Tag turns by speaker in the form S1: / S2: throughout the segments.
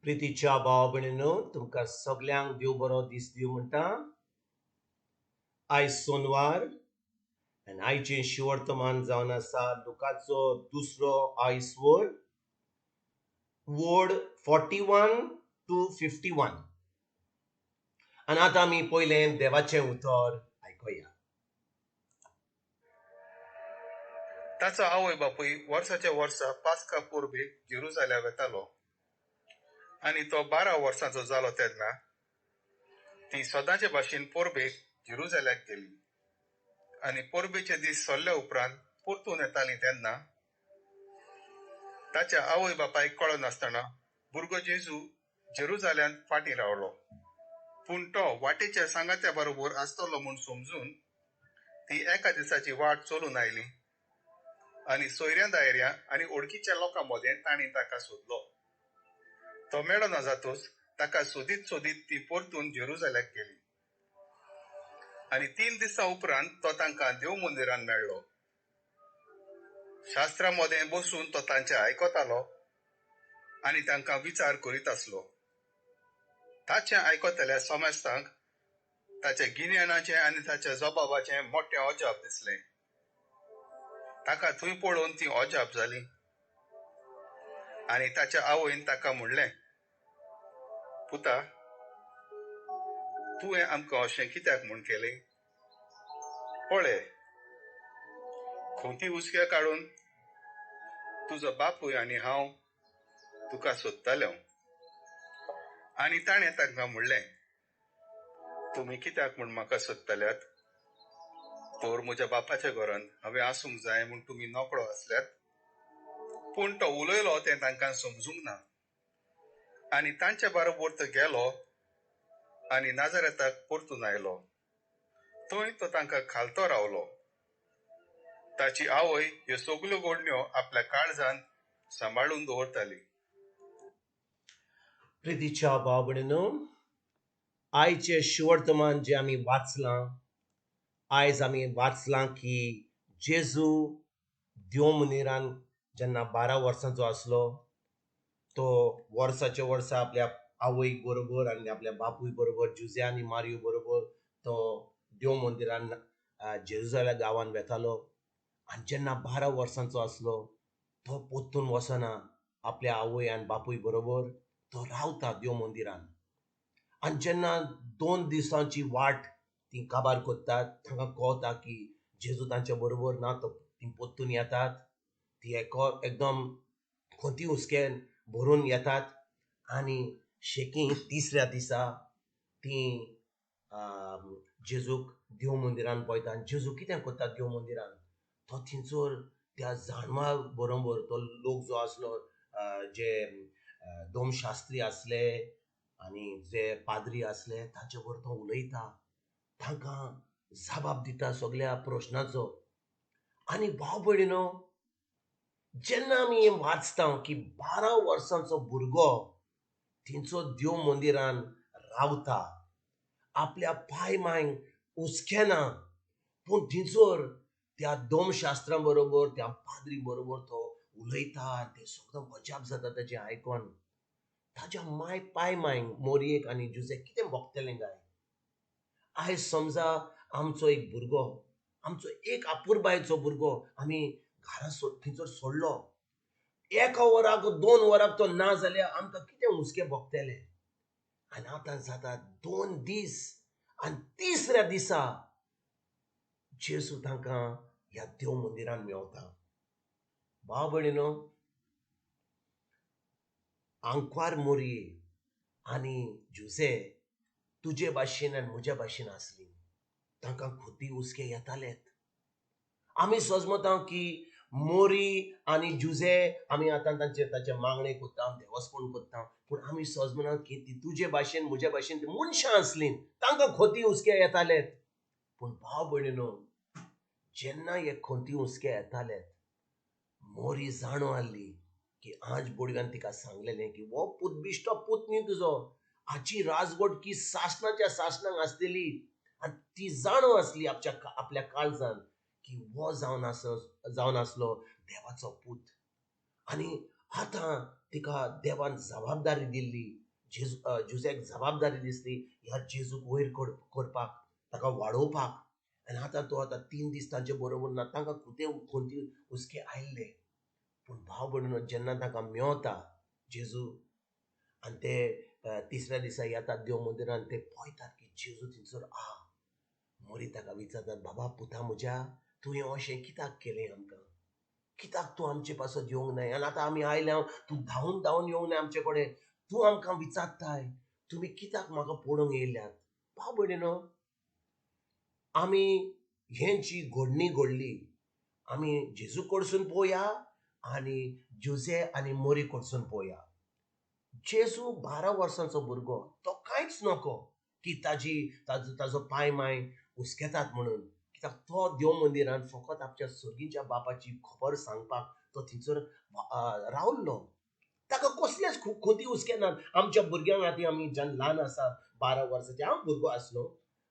S1: प्रितीच्या भाव भयणीनो, तुमकां सगल्यांक देव बरो दीस दिवं म्हणटा. आयज सोनवार आनी आयचें शिवर्तमान जावन आसा लुकाचो दुसरो आयसवर वोर्ड 41 to 51. आनी आतां आमी पयलें देवाचें उतर आयकुया.
S2: ताचो आवय बापूय वर्साच्या वर्सा पास्का परबेक जेरुजाल्या वेतालो आनी तो 12 वर्सांचो जालो तेन्ना ती सदांचे भाशेन परबेक जेरुजाल्याक गेली आनी परबेचे दीस सरल्या उपरांत परतून येताली तेन्ना ताच्या आवय बापायक कळनासतना भुरगो जेजू जेरुजाल्यांत फाटीं रावलो. पूण तो वाटेच्या सांगात्या बरोबर आसतलो म्हूण समजून ती एका दिसाची वाट चलून आयली आनी सोयऱ्या दायऱ्या आनी ओळखीच्या लोकां मदें तांणी ताका सोदलो. तो मेळना जातूच ताका सोदीत सोदीत ती परतून जेरुजाल्याक गेली आनी 3 दिसां उपरांत तो तांकां देव मंदिरान मेळ्ळो. शास्त्रा मदें बसून तो तांचे आयकतालो आनी तांकां विचार करीत आसलो. ताचें आयकतल्या समेस्तांक ताच्या गिन्यानाचें आनी ताच्या जबाबाचें मोटें अजाप दिसलें. ताका थंय पळोवन ती अजाप जाली आनी ताच्या आवयन ताका म्हणलें, पुता, तुवें आमकां अशें कित्याक म्हूण केलें? पळय, खोंती हुसक्या काडून तुजो बापूय आनी हांव तुका सोदताले. आनी ताणें तांकां म्हणलें, तुमी कित्याक म्हूण म्हाका सोदतल्यात? तर म्हज्या बापाच्या घरांत हांवें आसूंक जाय म्हूण तुमी नकळो आसल्यात. पूण तो उलयलो तें तांकां समजूंक ना आनी तांच्या बरोबर तो गेलो आनी नाजारेताक परतून आयलो. थंय तो तांकां खालतो रावलो. ताची आवय ह्यो सगल्यो घडण्यो आपल्या काळजान सांबाळून दवरताली.
S1: प्रितीच्या भाव भयणीनो, आयचें शिवर्तमान जें आमी वाचलां, आयज आमी वाचलां की जेजू देव मंदिरान जेन्ना 12 वर्सांचो आसलो तो वर्साच्या वर्सा आपल्या आवयक बरोबर आनी आपल्या बापूय बरोबर जुजे आनी मारियो बरोबर तो देव मंदिरान जेरुजाल्या गांवान वेतालो. आनी जेन्ना 12 वर्सांचो आसलो तो परतून वचना आपल्या आवय आनी बापूय बरोबर, तो रावता देव मंदिरान. आनी जेन्ना 2 दिसांची वाट ती काबार करतात, तांकां कळटा की जेजू तांच्या बरोबर ना, तो ती परतून येतात. ती एकदम खोंती हुसक्यान भरून येतात आनी शेकी तिसऱ्या दिसा ती जेजूक देव मंदिरान पळयता. आनी जेजू कितें करता देव मंदिरान? तो थंयसर त्या जाणवा बरोबर तो लोक जो आसलो, जे दोमशास्त्री आसले आनी जे पाद्री आसले तांचे बरोबर तो उलयता, तांकां जबाब दिता सगल्या प्रश्नाचो. आनी भाव भयणीनो, जेन्ना आमी हें वाचता की 12 वर्सांचो भुरगो थंयचो देव मंदिरान रावता, आपल्या पाय मांयक हुसकेना, पूण थंयसर त्या दोमशास्त्रां बरोबर त्या पाद्री बरोबर तो उलयता आनी ते सगळें अजाप जाता ताचें आयकोन. ताच्या माय पाय मांयक मोरयेक आनी जुजेक कितें भोगतलें काय? आयज समजा आमचो एक भुरगो, आमचो एक आपुरबायेचो भुरगो आमी घरा थंयसर सोडलो, 1 वराक 2 वराक तो ना जाल्यार आमकां कितें हुसके भोगतले? आनी आतां जाता 2 दीस आनी तिसऱ्या दिसा जेजू तांकां ह्या देव मंदिरान मेवता. भाव भयणीनो, आंकवार मोरये आनी जुजे तुजे भाशेन आनी म्हज्या भाशेन आसली, तांकां खोती हुसके येतालेत. आमी सजमता की मोरी आनी जुजे आमी आतां तांचे मागणें करता, देवस्पण करता, पूण आमी सजमना की ती तुजे भाशेन म्हज्या भाशेन ती मनशां आसलीं, तांकां खोती हुसके येतालेत. पूण भाव भयणीनो, जेन्ना हे खोती हुसके येतालेत, मोरी जाणो आहली की आज बोडव्यान तिका सांगलेलें की हो पूत बिश्टो पूत न्ही तुजो, हाची राजवट की सासणाच्या सासणाक आसतली. आनी ती जाणो आसली आपल्या काळजान की हो जावन आसलो देवाचो पूत. आनी आतां तिका देवान जबाबदारी दिल्ली, जेजू जुझ्याक जबाबदारी दिसली ह्या जेजूक वयर करपाक, ताका वाडोवपाक. आनी आतां तो आतां 3 दीस तांचे बरोबर ना, तांकां खुंती हुस्के आयिल्ले. पूण भाव भयणीनो जेन्ना तांकां मेवता जेजू आनी ते तिसऱ्या दिसा येतात देव मंदिरान, ते पळयतात की जेजू थंयसर आहा. मोरी ताका विचारतात, बाबा पुता म्हज्या, तुवें अशें कित्याक केलें आमकां? कित्याक तूं आमचे पासत येवंक नाय? आनी आतां आमी आयल्या, तूं धांवून धांवून येवंक नाय आमचे कडेन, तूं आमकां विचारताय तुमी कित्याक म्हाका पळोवंक येयल्यात? भाव भयणीनो, आमी हें जी घडणी घडली आमी जेजू कडसून पळोवया आनी जुझे आनी मोरी कडसून पळोवया. जेजू 12 वर्सांचो भुरगो, तो कांयच नको की ताजी ताजो पांय माय हुस्केतात म्हणून, कित्याक तो देव मंदिरान फकत आपल्या सर्गीच्या बापाची खबर सांगपाक तो थंयसर रावल्लो. ताका कसलेच खोती हुस्के नात. आमच्या भुरग्यांक आतां आमी जेन्ना ल्हान आसात 12 वर्सांचे, हांव भुरगो आसलो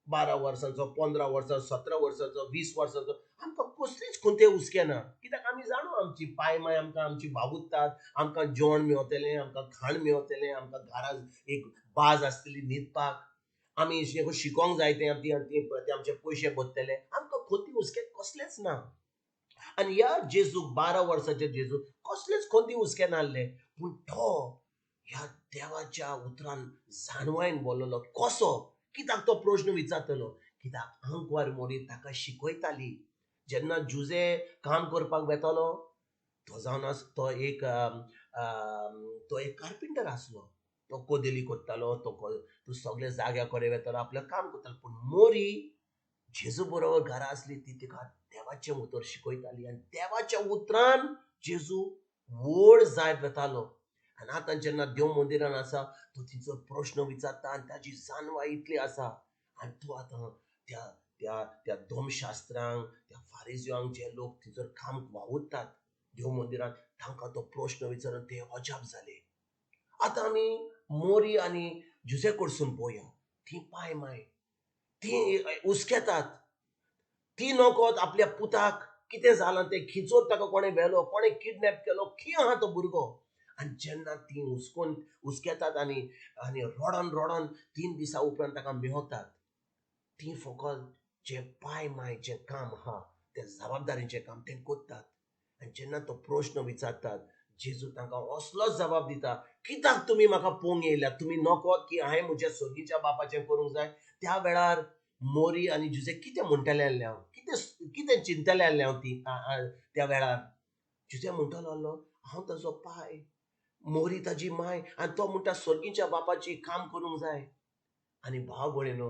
S1: 12 वर्सांचो, 15 वर्सांचो, 17 वर्सांचो, 20 वर्सांचो, आमकां कसलीच खंयचे हुस्के ना, कित्याक आमी जाणू आमची पाय माय आमकां आमची बाबुत्तात, आमकां जेवण मेवतलें, आमकां खाण मेवतलें, आमकां घरा एक बाज आसतली न्हिदपाक, आमी शिकोंक जाय तें ते आमचे पयशे भरतले, आमकां खोती हुस्के कसलेच ना. आनी ह्या जेजूक 12 वर्सांचे जेजू कसलेच खोती हुस्के नासले, पूण तो ह्या देवाच्या उतरान जाणवायन बोल्लो. कसो? कित्याक तो प्रश्न विचारतलो? कित्याक आंकवार मोरी ताका शिकयताली. जेन्ना जुझे काम करपाक वेतालो तो जावन आस तो एक कार्पेंटर आसलो, तो कोदेली करतालो, तो सगळे जाग्या कडेन वेतालो, आपलें काम करतालो. पूण मोरी जेजू बरोबर घरा आसली, ती तिका देवाचें उतर शिकयताली आनी देवाच्या उतरान जेजू व्हड जायत वेतालो. आनी आतां जेन्ना देव मंदिरान आसा तो तिचो प्रश्न विचारता आनी ताजी जाणवाय इतली आसा, आनी तो आतां त्या त्या त्या धर्मशास्त्रांक, त्या फारिज्यांक, जे लोक थंयसर काम वावुरतात देव मंदिरान, तांकां तो प्रश्न विचारून ते अजाप जाले. आतां आमी मोरी आनी जुझे कडसून पळोवया, ती पाय माय ती हुस्केतात, ती नकत आपल्या पुताक कितें जालां तें, खिचोर ताका कोणें व्हेलो, कोणें किडनॅप केलो, खंय आहा तो भुरगो. आनी जेन्ना ती हुस्केतात आनी आनी रडोन रडोन 3 दिसां उपरांत ताका मेवतात, ती फकत जें पाय माय जें काम आहा तें जबाबदारीचें काम तें करतात. आनी जेन्ना तो प्रश्न विचारतात जेजू तांकां असलोच जबाब दिता, कित्याक तुमी म्हाका पळोवंक येयल्यात? तुमी नकत की हांवें म्हज्या सर्गीच्या बापाचें करूंक जाय? त्या वेळार मोरी आनी जुझे कितें म्हणटलें आसलें हांव, कितें कितें चिंतलें आसलें हांव ती त्या वेळार? जुझे म्हणटलो आसलो हांव ताजो पाय, मोरी ताजी माय, आनी तो म्हणटा सर्गीच्या बापाची काम करूंक जाय. आनी भाव भयणीनो,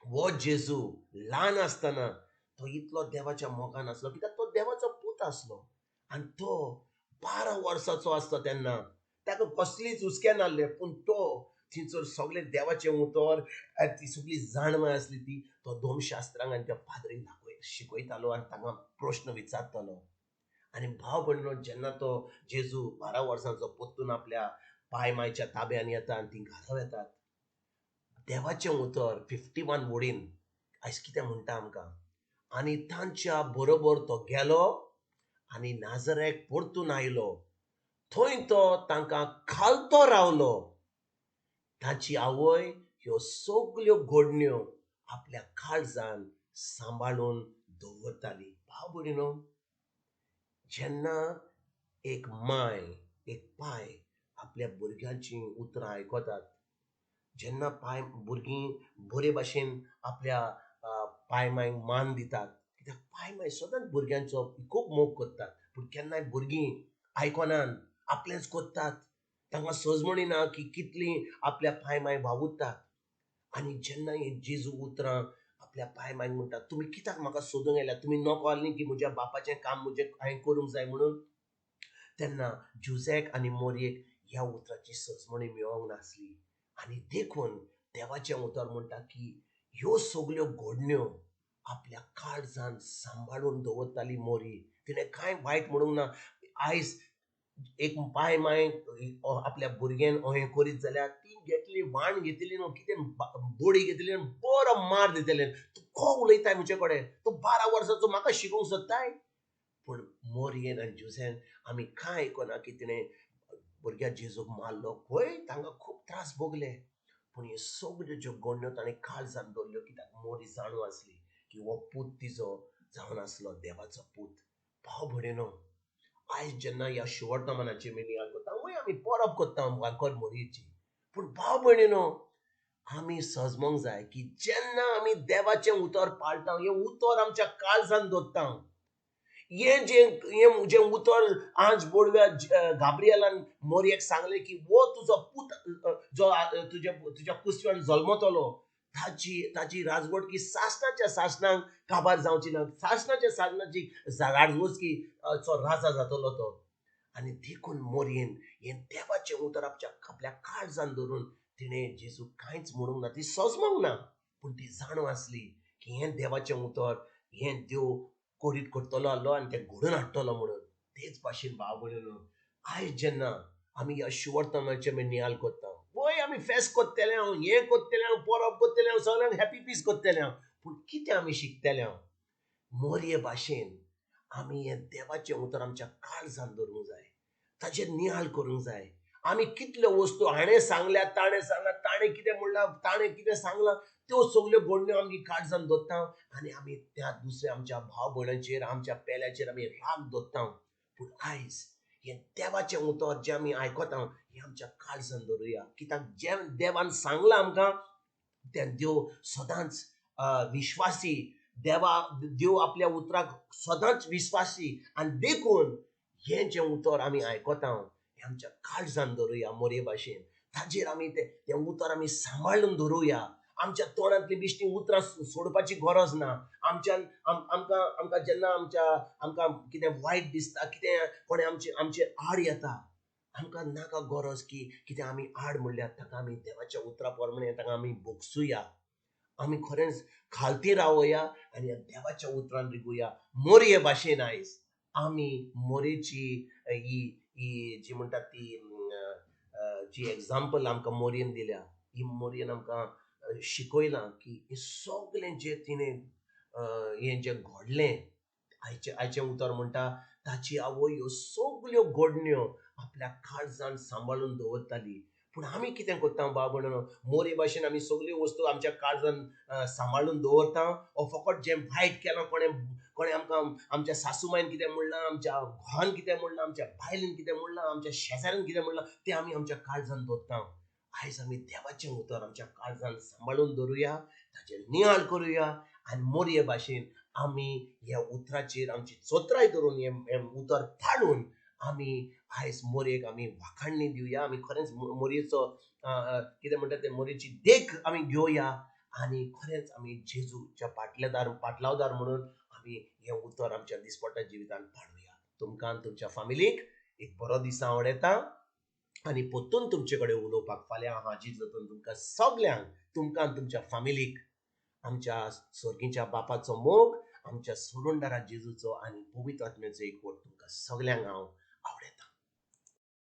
S1: हो जेजू ल्हान आसतना तो इतलो देवाच्या मोगान आसलो, कित्याक तो देवाचो पूत आसलो. आनी तो 12 वर्सांचो आसलो तेन्ना ताका कसलीच हुस्के नासले, पूण तो थंयसर सगळें देवाचें उतर आनी ती सगळी जाणवाय आसली ती तो धर्मशास्त्रांक आनी त्या पाद्रींक दाखय शिकयतालो आनी तांकां प्रश्न विचारतालो. आनी भाव भयणीनो, जेन्ना तो जेजू 12 वर्सांचो परतून आपल्या पाय मायच्या ताब्यान येता आनी ती घरा वेतात, देवाचें उतर 51 वडीन आयज कितें म्हणटा आमकां, आनी तांच्या बरोबर तो गेलो आनी नाजरेक परतून आयलो, थंय तो तांकां खालतो रावलो. ताची आवय ह्यो सगल्यो घडण्यो आपल्या काळजान सांबाळून दवरताली. भाव भयणीनो, जेन्ना एक माय एक पाय आपल्या भुरग्यांची उतरां आयकतात, जेन्ना पाय भुरगीं बरे भाशेन आपल्या पाय मायक मान दितात, कित्याक पाय माय सदांच भुरग्यांचो खूब मोग करतात, पूण केन्नाय भुरगीं आयकनात, आपलेंच करतात, तांकां सजमणी ना की कितलीं आपल्या पाय माय वावुरतात. आनी जेन्ना ही जेजू उतरां आपल्या पाय मायक म्हणटा, तुमी कित्याक म्हाका सोदूंक आयल्या? तुमी नको आसली की म्हज्या बापाचें काम म्हजें हांवें करूंक जाय म्हणून? तेन्ना जुझेक आनी मोरयेक ह्या उतराची सजमणी मेळोंक नासली. आनी देखून देवाचें उतर म्हणटा की ह्यो सगल्यो घडण्यो आपल्या काळजान सांबाळून दवरताली मोरी. तिणें कांय वायट म्हणूंक ना. आयज एक पाय माय आपल्या भुरग्यान अहें करीत जाल्यार ती घेतली वाण घेतली न्हू, कितें बोडी घेतली बरो मार दितले, तूं को उलयताय म्हजे कडेन, तूं 12 वर्सांचो म्हाका शिकोवंक सोदताय? पूण मोरयेन आनी जुझेन आमी कांय आयकना की तिणें भुरग्या जेजूक मारलो खंय तांकां खूब त्रास भोगले. पूण ह्यो सगल्यो ज्यो घडण्यो ताणें काळजान दवरल्यो, कित्याक मोरी जाणू आसली की हो पूत तिजो जावन आसलो देवाचो पूत. भाव भयणीनो, आयज जेन्ना ह्या शुवर्तमानाची आमी नियाळ करता, वय आमी परब करता वांकोर मोरयेची, पूण भाव भयणीनो आमी सजमोंक जाय की जेन्ना आमी देवाचें उतर पाळटा, हें उतर आमच्या काळजान दवरता, हें जें उतर आज बोडव्या गाब्रिएलान मोरयेक सांगलें की हो तुजो पूत जो तुज्या कुसव्यान जल्मतलो, ताची राजवटकी सासणाच्या सासणाक काबार जावची ना, सासणाच्या सासणाची राजवटकी चो राजा जातलो तो. आनी देखून मोरयेन हें देवाचें उतर आपल्या काळजान धरून तिणें जेजू कांयच म्हणूंक ना, ती सजमोंक ना, पूण ती जाणव आसली की हें देवाचें उतर हें देव कोरीत करतलो आहलो आनी तें घडोवन हाडटलो म्हणून. तेच भाशेन भाव भयणीनो, आयज जेन्ना आमी ह्या शुवर्तमानाचें आमी नियाळ करता, वय आमी फेस्त करतले हांव, हें करतले हांव, परब करतले हांव, सगळ्यांक हॅपी पीस करतले हांव, पूण कितें आमी शिकतले हांव? मोरये भाशेन आमी हें देवाचें उतर आमच्या काळजान दवरूंक जाय, ताचेर नियाळ करूंक जाय. आमी कितल्यो वस्तू हाणें सांगल्या, ताणें सांगलां, ताणें कितें म्हणलां, ताणें कितें सांगलां, त्यो सगल्यो घडण्यो आमगे काळजान दवरता आनी आमी त्या दुसऱ्या आमच्या भाव भयणांचेर, आमच्या पेल्याचेर आमी राग दवरता. पूण आयज हें देवाचें उतर जें आमी आयकता हें आमच्या काळजान दवरुया, कित्याक जें देवान सांगलां आमकां तें देव सदांच विश्वासी, देव आपल्या उतराक सदांच विश्वासी. आनी देखून हें जें उतर आमी आयकता हें आमच्या काळजान दवरुया मोरये भाशेन, ताजेर आमी तें उतर आमी सांबाळून दवरुया. आमच्या तोंडांतली बेश्टी उतरां सोडपाची गरज ना. आमच्यान आमकां आमकां जेन्ना आमकां कितें वायट दिसता, कितें कोणें आमचे आड येता, आमकां नाका गरज की कितें आमी आड म्हणल्यार ताका आमी देवाच्या उतरा प्रमाणे ताका आमी भोगसुया. आमी खरेंच खालती रावया आनी ह्या देवाच्या उतरान रिगुया. मोरये भाशेन आयज आमी मोरेची ही ही जी म्हणटात ती जी एग्जाम्पल आमकां मोरयेन दिल्या, ही मोरयेन आमकां शिकयलां की हें सगलें जें तिणें हें जें घडलें, आयचें उतर म्हणटा ताची आवय ह्यो सगल्यो घडण्यो आपल्या काळजान सांबाळून दवरताली. पूण आमी कितें करता बाबा, मोरे भाशेन आमी सगल्यो वस्तू आमच्या काळजान सांबाळून दवरता, ओ फकत जें वायट केलां, कोणें आमकां आमच्या सासूमायन कितें म्हणलां, आमच्या घोवान कितें म्हणलां, आमच्या बायलेन कितें म्हणलां, आमच्या शेजाऱ्यान कितें म्हणलां, तें आमी आमच्या काळजान दवरता. आयज आमी देवाचें उतर आमच्या काळजान सांबाळून दवरुया, ताचेर नियाळ करुया आनी मोरये भाशेन आमी ह्या उतराचेर आमची चोत्राय धरून हें उतर पाळून आमी आयज मोरयेक आमी वाखाणणी दिवया. आमी खरेंच मोरयेचो कितें म्हणटा तें मोरयेची देख आमी घेवया आनी खरेंच आमी जेजूच्या पाटलावदार म्हणून आमी हें उतर आमच्या दिसपट्ट्या जिवितांत पाळुया. तुमकां आनी तुमच्या फामिलीक एक बरो दीस आवडटा आनी परतून तुमचे कडेन उलोवपाक फाल्यां हांव हाजीर जातून. तुमकां सगल्यांक, तुमकां आनी तुमच्या फामिलीक आमच्या स्वर्गीच्या बापाचो मोग, आमच्या सोडणदारा जेजूचो आनी पवित्र आत्म्याचो एकवट तुमकां सगल्यांक हांव आवडटा.